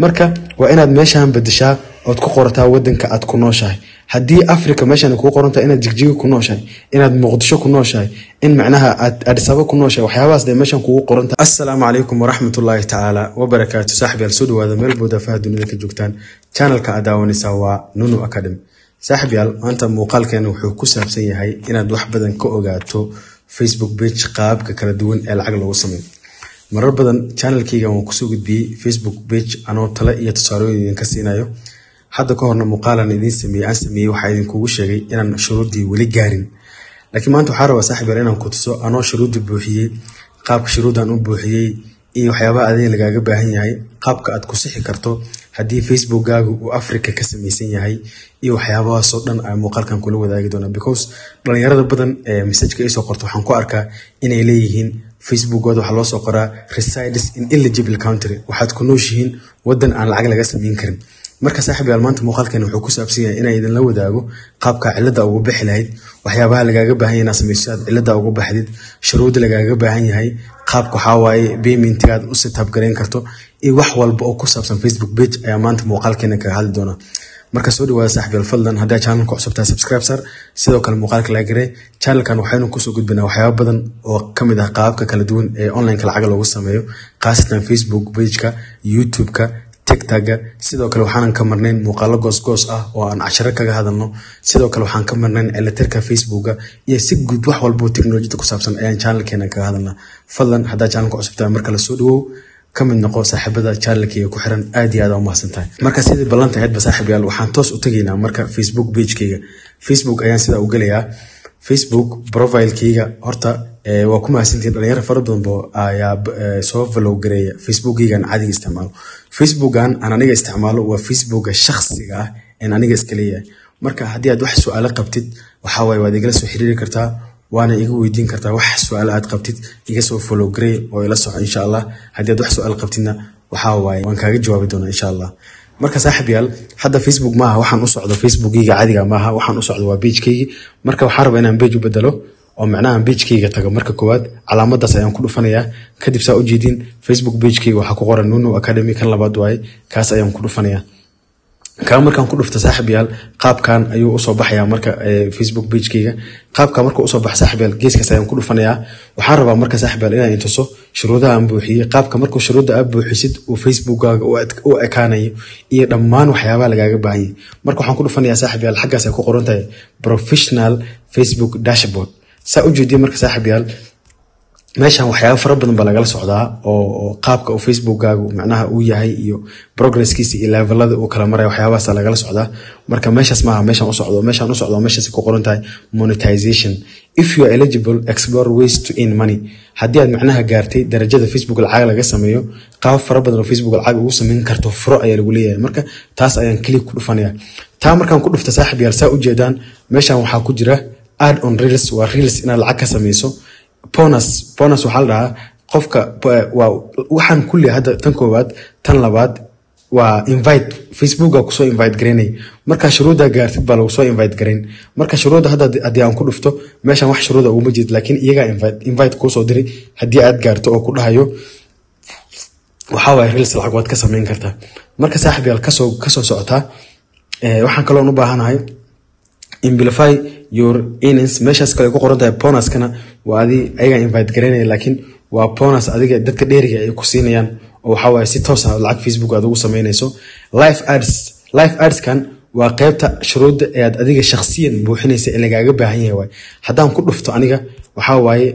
Marka waa inaad meeshaan bedeshaa ood ku qorataa wadanka aad ku nooshahay. Haddii Africa meeshaan kuu qorantahay, inaad Jigjiga ku nooshahay, inaad Muqdisho ku nooshahay, in macnaha aad Adisaba ku nooshahay, waxyaabahaas dee meeshaan kugu qorantahay. Assalaamu calaykum waraxmatullaahi tacaala wabarakaatu. Saaxib yaal, soo dhawaada meel boodafaha dunida ka joogtaan. Channelka aad daawanaysaa waa Nunu Academy. Saaxib yaal, maanta muuqaalkeena wuxuu ku saabsan yahay inaad wax badan ka ogaato Facebook page, qaabka kala duwan ee lacag loogu sameeyo. Marar badan channelkayga waan kusoo gudbiyey Facebook page anoo tale iyo tusaalooyin idinka siinayo. Hadda ka horna muuqaalan idiin sameeyey, aan sameeyey, waxaa idinkugu sheegay inaan shuruuddii weli gaarin. Laakiin maanta waxaa rabaa, saaxib yaal, inaan ku tuso anoo shuruuddii buuxiyey, qaabka shuruuddan u buuxiyey iyo waxyaabaha adiga lagaaga baahan yahay, qaabka aad ku sixi karto haddii Facebookgaagu uu Africa ka samaysan yahay iyo waxyaabahaasoo dhan ay muuqaalkan kula wadaagi doonaa, because dhalinyarada badan ee messageka isoo qorto waxaan ku arkaa inay leeyihiin Facebookooda waxaa loo soo qoraa "resides in eligible country", waxaad ku nooshihiin wadan aan lacag laga samayn karin. Marka saaxib yaal, maanta muuqaalkeena wuxuu ku saabsan yahay inaan idinla wadaago qaabka cilada ugu bixi lahayd, waxyaabaha lagaaga baahan yahay inaad samayso aad cilada ugu baxdid, shuruudda lagaaga baahan yahay, qaabka waxaa waaye payment-gaad u setup gareyn karto iyo wax walba oo ku saabsan Facebook page ayaa maanta muuqaalkeena kaga hadli doonaa. Marka soo dhawaada, saaxiib yaal. Fadlan haddaa channelka cusub tahay, subscribe sar, sidoo kale muuqaalka laga garee. Channelkan waxaynu kusoo gudbinaa waxyaabo badan oo kamid ah qaababka kala duwan ee online-ka lacag loogu sameeyo, khaasatan Facebook page-ka, YouTube-ka, TikTok-ga. Sidoo kale waxaanan ka marnayn muuqaalo goosgoos ah oo aan casharo kaga hadalno. Sidoo kale waxaan ka marnayn cilatirka Facebooka iyo si guud wax walbo teknolojiyada ku saabsan ayaan channelkeena kaga hadalnaa. Fadlan haddaa channelka cusub tahay, marka la soo dhawow, ka mid noqo saaxiibada channelkayga ku xiran. Aad iyo aad aa umahadsan tahay. Marka sidii ballanta ahaydba, saaxiib yaal, waxaan toos u tegaynaa marka Facebook pagekayga. Facebook ayaan sidaa u gelayaa, Facebook profilekayga. Horta waa ku mahadsantihiin, dhalinyaro fara badan bo ayaa soo follow gareeya Facebookgaygan caadiga isticmaalo. Facebookan aan aniga isticmaalo waa Facebooka shakhsiga ah een aniga iska leeyahay. Marka haddii aad wax su-aalo qabtid, waxaa waaye waad igala soo xiriiri kartaa, waana iga weydiin kartaa wax su-aalo aad qabtid. Iga soo follow garey oo ila soco, insha Allah. Haddii aad wax su-aal qabtidna, waxaa waaye waan kaaga jawaabi doonaa, insha Allah. Marka saaxiib yaal, hadda Facebook maaha waxaan u socdo, Facebookgayga caadiga maaha waxaan u socdo, waa pagekaygii. Marka waxaan rabaa inaan page u bedelo oo macnaha pagekayga tago. Marka koowaad calaamadaas ayaan ku dhufanayaa. Kadib saa ujeedin, Facebook pagekayga waxaa ku qoran Nuno Academy, kan labaad waaye, kaas ayaan ku dhufanayaa. Kaa markaan ku dhufto, saaxiib yaal, qaabkan ayuu usoo baxayaa. Marka Facebook pagekayga qaabka marka usoo baxa, saaxiib yaal, geeskaas ayaan ku dhufanayaa. Waxaan rabaa marka, saaxiib yaal, inaan intuso shuruudaha aan buuxiyey, qaabka markuu shuruudda aad buuxisid uu Facebookkaaga u ekaanayo iyo dhammaan waxyaabaha lagaaga baahan yahay. Marka waxaan ku dhufanayaa, saaxiib yaal, xaggaas ay ku qoran tahay "professional Facebook dashboard". Saa ujeediye marka, saaxiib yaal, meeshan waxyaaba fara badan baa lagala socdaa oo qaabka uu Facebookkaagu macnaha uu yahay iyo progresskiisa iyo levelada uu kala maraya, waxyaabahaasa lagala socdaa. Marka meeshaas maaha meeshaan u socdo. Meeshaan u socdo meeshaas ku qoran tahay "monetization". "If you are eligible, explore ways to earn money." Haddii aad macnaha gaartay darajada Facebook lacag laga sameeyo, qaab fara badan oo Facebook lacag ugu sameyn karto furo ayaa lagu leeyahay. Marka taas ayaan click ku dhufanaya. Taa markaan ku dhufta, saaxiib yaal, saa ujeedaan, meeshan waxaa ku jira "add on reels", waa reels inaad lacag ka sameyso. Bonus, bonus waxaa la dhahaa qofka waa waxaan kulli hadda. Tan koowaad, tan labaad waa invite, Facebooka kusoo invite garaynay. Marka shuruudda gaartid baa lagu soo invite garayn. Marka shuruudda hadda haddii aan ku dhufto, meeshan wax shuruuda uguma jeed, laakiin iyagaa invite kuusoo diray haddii aad gaarto oo ku dhahayo waxaa waaye reels lacag waad ka sameyn kartaa. Marka saaxiib yaal, kasoo socotaa. Waxaan kaloon u baahanahay "amplify your earnings". Meeshaas kale ku qoran tahay bonuskana waa adi ayagaa invite garaynaya, laakiin waa bonus adiga dadka dheeriga ay ku siinayaan oo waxaa waaye si toos ah lacag Facebook aad ugu sameynayso. Live ads, live adskan waa qeybta shuruudda ee aad adiga shakhsiyan buuxinaysa ee lagaaga baahan yahay waay. Haddaan ku dhufto aniga, waxaa waaye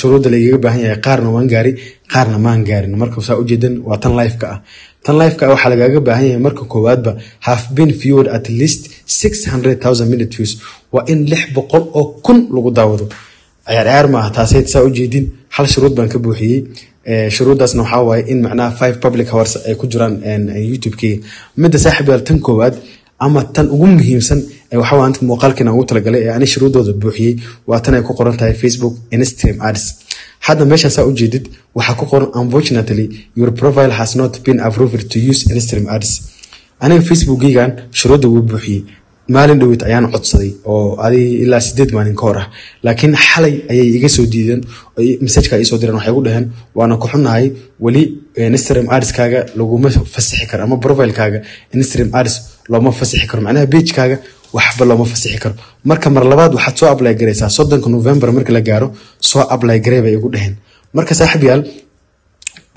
shuruudda lagaga baahan yahay qaarna waan gaari, qaarna maan gaarin. Marka saa ujeedan, waa tan live-ka ah. Tan live-ka ah waxaa lagaaga baahan yahay marka koowaadba "have been viewed at least 600,000 minute views", waa in 600,000 lagu daawado. Ciyaar ciyaar maaha taasay. Saa ujeedin, hal shuruud baan ka buuxiyey. Shuruuddaasna waxaa waaye in macnaha 5 public hours ay ku jiraan YouTube-keyga. Midda, saaxiib yaal, tan koowaad ama tan ugu muhiimsan ee waxaa waa muuqaalkiina ugu talagalay ee ani shuruuddooda buuxiyey waa tan ay ku qoran tahay "Facebook instream ads". Hadda meeshaan saa ujeedid, waxaa ku qoran "Unfortunately, your profile has not been approved to use instream ads." Aniga Facebookgeygan shuruudda wuu buuxiyey. Maalin dhaweyt ayaan codsaday oo adi ilaa 8 maalin ka hor ah, laakiin xalay ayay iga soo diideen oo messageka ay soo direen. Waxay igu dhaheen, waana ku xunnahay, weli Instagram adskaaga laguma fasixi karo ama profilekaaga Instagram ads looma fasixi karo, macnaha pagekaaga waxba looma fasixi karo. Marka mar labaad waxaad soo apply garaysaa 30-ka November marka la gaaro, soo apply garay bay igu dhaheen. Marka saaxiib yaal,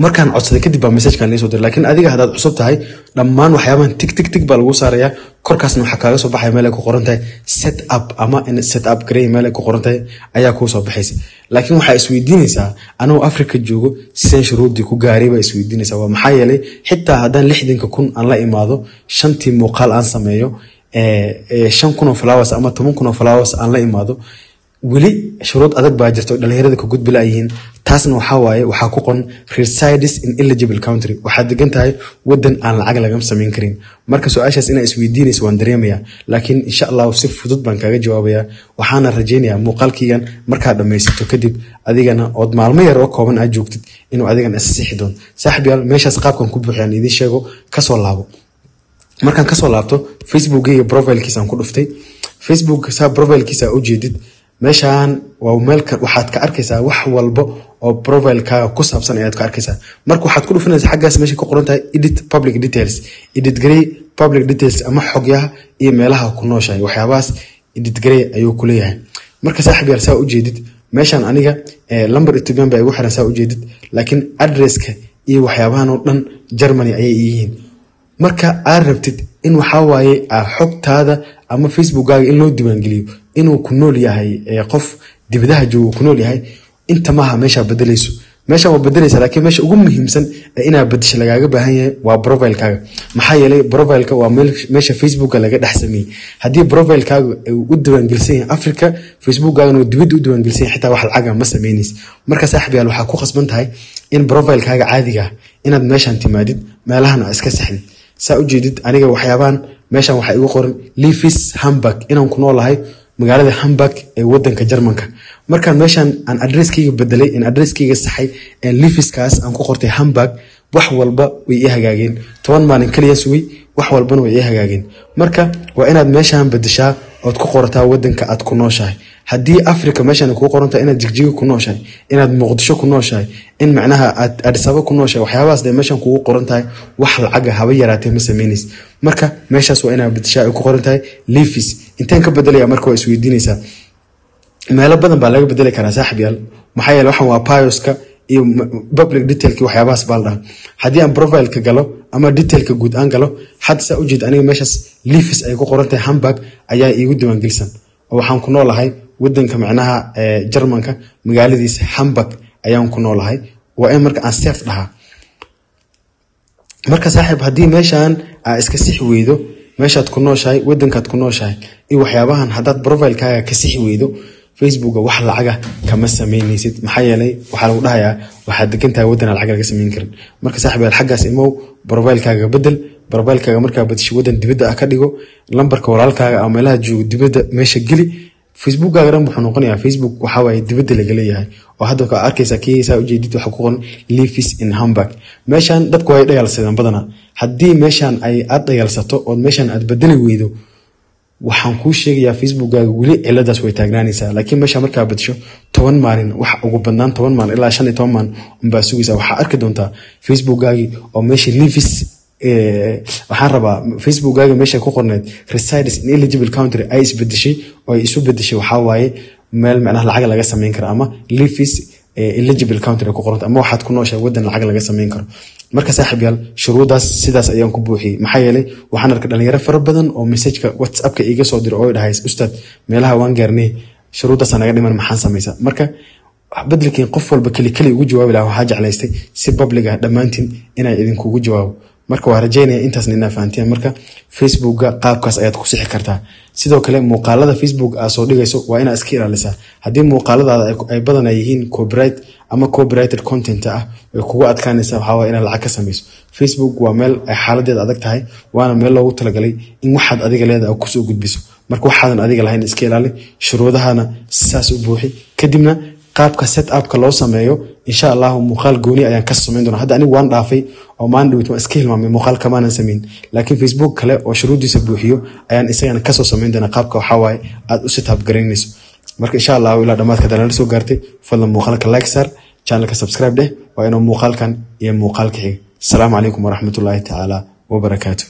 markaan codsaday kadib baa messagekan liisoo diray. Laakiin adiga haddaad cusub tahay, dhammaan waxyaabahan tick tick tick baa lagu saarayaa. Korkaasna waxaa kaaga soo baxaya meel ay ku qoran tahay set up ama in set up garey, meel ay ku qoran tahay ayaa kuu soo baxaysa. Laakiin waxaa isweydiinaysaa, anuu Africa joogo sideen shuruudii ku gaaray baa isweydiinaysaa. Waa maxaa yeelay, xitaa haddaan 60,000 aan la imaado, shantii muuqaal aan sameeyo, 5,000 oo followers ama 10,000 oo followers aan la imaado, weli shuruud adag baa jirta oo dhalinyarada ka gudbi laayihiin. Taasna waxaa waaye, waxaa ku qoran resides in eligible country, waxaad degan tahay wadan aan lacag lagama samayn karin. Marka su-aashaas inaa isweydiinayso waan dareemayaa, laakiin insha Allahu si fudud baan kaaga jawaabayaa. Waxaana rajaynayaa muuqaalkaygan markaad dhammaysato kadib, adigana ood maalmo yar oo kooban aad joogtid, inuu adigana isasixi doono. Saaxib yaal, meeshaas qaabkan ku buuxiyaan idiin sheego. Kasoo laabo. Markaan kasoo laabto, Facebookgayga profilekiisaan ku dhuftay. Facebook saa profilekiisa ujeedid, meeshaan waa meel waxaad ka arkaysaa wax walba oo profilekaaga ku saabsan ayaad ka arkaysaa. Marka waxaad ku dhufanaysaa xaggaas meesha ku qoran tahay edit public details, edit garey public details ama xogyaha iyo meelaha ku nooshahay, waxyaabahaas edit garey ayuu ku leeyahay. Marka saaxiib yaal, saa ujeedid, meeshaan aniga lamber Ethiopian baa igu xiran, saa ujeedid, laakiin addresska iyo waxyaabahan oo dhan Germany ayay yihiin. Marka aad rabtid in waxaa waaye xogtaada ama Facebookkaaga in loo diiwaangeliyo inuu ku nool yahay qof dibadaha joogo ku nool yahay, inta maaha meeshaa bedelayso. Meeshaan waa bedelaysa, laakiin meesha ugu muhiimsan ee inaad bedesho lagaaga baahan yahay waa profilekaaga. Maxaa yeelay, profileka waa meesha Facebooka laga dhex sameeyey. Haddii profilekaaga uu u diiwaangelisan yahay Africa, Facebookgaagana uu dibadda u diiwaangelisan yahay, xitaa wax lacaga ma sameynaysa. Marka saaxib yaal, waxaa ku khasban tahay in profilekaaga caadiga ah inaad meeshaan timaadid, meelahan aad iska saxdid. Saa ujeedid, aniga waxyaabahan meeshan waxaa igu qoran lives Hamburg, inaan ku noolahay magaalada Hamburg ee wadanka Jarmanka. Markaan meeshan aan addresskayga bedelay, in addresskayga saxay, liveskaas aan ku qortay Hamburg, wax walba way ii hagaageen. 10 maalin kaliya sugay, wax walbana way ii hagaageen. Marka waa inaad meeshan bedeshaa ood ku qorataa wadanka aad ku nooshahay. Haddii Africa meeshan kuu qorantahay, inaad Jigjiga ku nooshahay, inaad Muqdisho ku nooshahay, in macnaha aad Adisaba ku nooshahay, waxyaabahaas dee meeshan kugu qoran tahay, wax lacaga haba yaraatee ma sameynaysa. Marka meeshaas waa inaad bedeshaa ay ku qoran tahay lives. Inteen ka bedelaya? Marka waa isweydiinaysaa. Meelo badan baa laga bedeli karaa, saaxib yaal. Maxaa yeele, waxan waa bioska iyo public detailki, waxyaabahaas baa la dhahaa. Haddii aan profileka galo ama detailka guud aan galo hadda, saa ujeed, aniga meeshaas lives ay ku qoran tahay Hamburg ayaa iigu diiwaangelisan oo waxaan ku noolahay wadanka macnaha Jarmanka, magaaladiisa Hamburg ayaan ku noolahay. Waa in marka aan save dhahaa. Marka saaxiib, haddii meeshan aa iska sixi weydo, meeshaad ku nooshahay, wadankaad ku nooshahay iyo waxyaabahan haddaad profilekaaga ka sixi weydo, Facebooka wax lacaga kama sameynaysid. Maxaa yeelay, waxaa lagu dhahayaa waxaad degan tahay waddan aan lacag laga sameyn karin. Marka saaxiib yaal, xaggaas imow, profilekaaga bedel. Profilekaaga markaa bedesho, waddan dibadda ah ka dhigo, lambarka walaalkaaga ama meelaha joogo dibadda meesha geli. Facebookkaaga dhan wuxuu noqonayaa Facebook waxaa waaye dibadda laga leeyahay oo hadda ka arkaysaa kii. Saa ujeedid, waxaa ku qoran lives in Hamburg. Meeshan dadku way dhayalsadeen badanaa. Haddii meeshan ay aad dhayalsato ood meeshan aad bedeli weydo, waxaan kuu sheegayaa Facebookkaaga weli ciladaas way taagnaanaysaa. Laakiin meesha markaa bedesho, 10 maalin, wax ugu badnaan 10 maalin ilaa 15 maalin unbaa sugaysaa. Waxaa arki doontaa Facebookgaagii oo meesha lives, waxaan rabaa Facebookgaaga meesha ku qorneed resides in eligible country ay isbedeshay oo ay isu bedeshay waxaa waaye meel macnaha lacag laga sameyn karo ama lives eligible country ku qoranta ama waxaad ku nooshahay wadan lacag laga sameyn karo. Marka saaxiib yaal, shuruudaas sidaas ayaan ku buuxiyey. Maxaa yeelay, waxaan arkay dhalinyaro fara badan oo messageka WhatsAppka iiga soo diro oo dhahay, ustaad, meelaha waan gaarnay, shuruuddaas naga dhiman, maxaan samaysaa? Marka bedelkiin qof walba keli keli ugu jawaabi lahaa, waxaa jeclaystay si public ah dhammaantiin inaan idinkugu jawaabo. Marka waa rajaynaya intaasna inaa fahanteen. Marka Facebooka qaabkaas ayaad ku sixi kartaa. Sidoo kale muuqaalada Facebook aad soo dhigayso waa inaad iska ilaalisaa. Haddii muuqaaladaada ay badanaa yihiin copyright ama copyrighted content ah, way kugu adkaanaysaa waxaa waaye inaad lacag ka samayso. Facebook waa meel ay xaaladeeda adag tahay, waana meel loogu talagalay in waxaad adiga leedahay aad kusoo gudbiso. Marka waxaadan adiga lahayn iska ilaali, shuruudahana saas u buuxi, kadibna Qaabka set upka loo sameeyo, insha Allahu, muuqaal gooni ayaan ka samayn doonaa. Hadda anigu waan dhaafay oo maalin dhaweyt waan iska hilmaamay, muuqaal kamaanan samayn, laakiin Facebook kale oo shuruuddiisa buuxiyo ayaan isagana kasoo samayn doonaa qaabka waxaa waaye aad u set up garaynayso. Marka insha Allahu, ilaa dhammaadka hadaan nala soo gaartay, fadlan muuqaalka like saar, channelka subscribe dheh. Waa inuu muuqaalkan iyo muuqaalka xiga. Asalaamu calaykum waraxmatullaahi tacaala wabarakaatu.